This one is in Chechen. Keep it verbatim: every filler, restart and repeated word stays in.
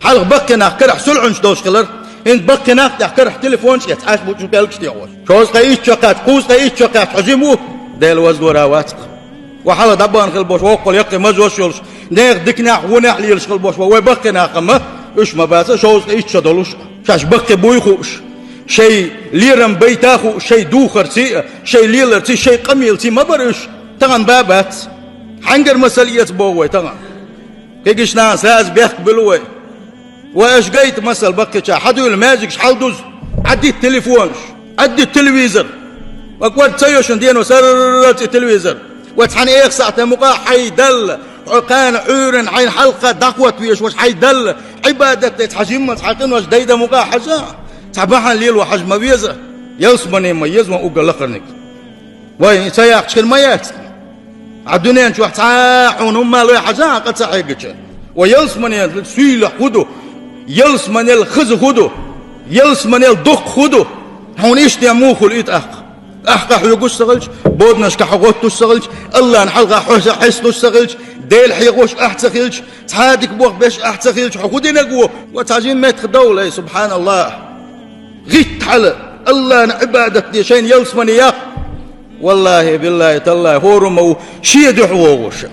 Хьалха баккхий нах карахь сулхьанаш долуш хилар, хӀинца баккхий нах тӀехь карахь телефонаш эцна, Ӏаш бу чу пӀелгаш тӀехь волуш. Шовзткъе итт шо кхаьчча, кхузткъе итт шо кхаьчча хьо жима ву, Дела ваздора вацкъа. Ва хьала дӀабахана хила болуш, воккхал яккхий мазош йолуш, нехан диканехь, вонехь лелаш хила болуш, ва вай баккхий нах ма, уьш ма бац шовзткъе итт шо долуш. Шаьш баккхий буй хууш, шайн лерам байта а хууш, шайн духарций а, шайн леларций, шайн къамелций ма бара уьш. Тахана ба а бац. Хьаьнгара масал эца боху вай тахана? Кхигиш нахана сразу бехк буьллу вай. Ва аша гайта масал баккхича, хьадуьйла маьждигаш хьалдуза, Ӏаддита телефонаш, Ӏаддита телевизор. Ва кӀорда ца йо шуна дено сарралц и телевизор. Ва цхьана эха сахьте мукъа хьайдалла, хьо кхана Ӏуьйранна хьайна хьалха дӀахӀотта везаш ваша хьайдалла, Ӏибадат дайта хьажа йиммалц хьан къинош дайда мукъа хьажа, цхьа бахьана лело хьажа ма веза, ялсамане ма еза ван уггар лакхарниг. Вай, и ца яхча хир ма яц. Ӏа дуьнен чохь цхьа а хьуна хӀумма лой хьажа, къа ца хьегача. Ва ялсамане суьйлахь хӀу ду? Ялсаманел хаза хӀу ду? Ялсаманел дуккха хӀу ду? Хьуна иштта муха хуьлу и тӀаккха? Ахь къа хьоьгуш ца хилча, боданашка хьо гӀоттуш ца хилча, Аллана хьалха хьо хьестуш ца хилча, Дела хьехош ахь ца хилча, цхьа а дика боху беш ахь ца хилча, хьо хӀу динарг ву? Ва цхьа жима меттах довла, ай, субхьаналлахӀ! ГӀитта хьала, Аллана Ӏибадат де, шайна ялсамане яккха. Валлахи, биллахи, таллахи, хӀора ма ву шен дуьхьа вогӀуш.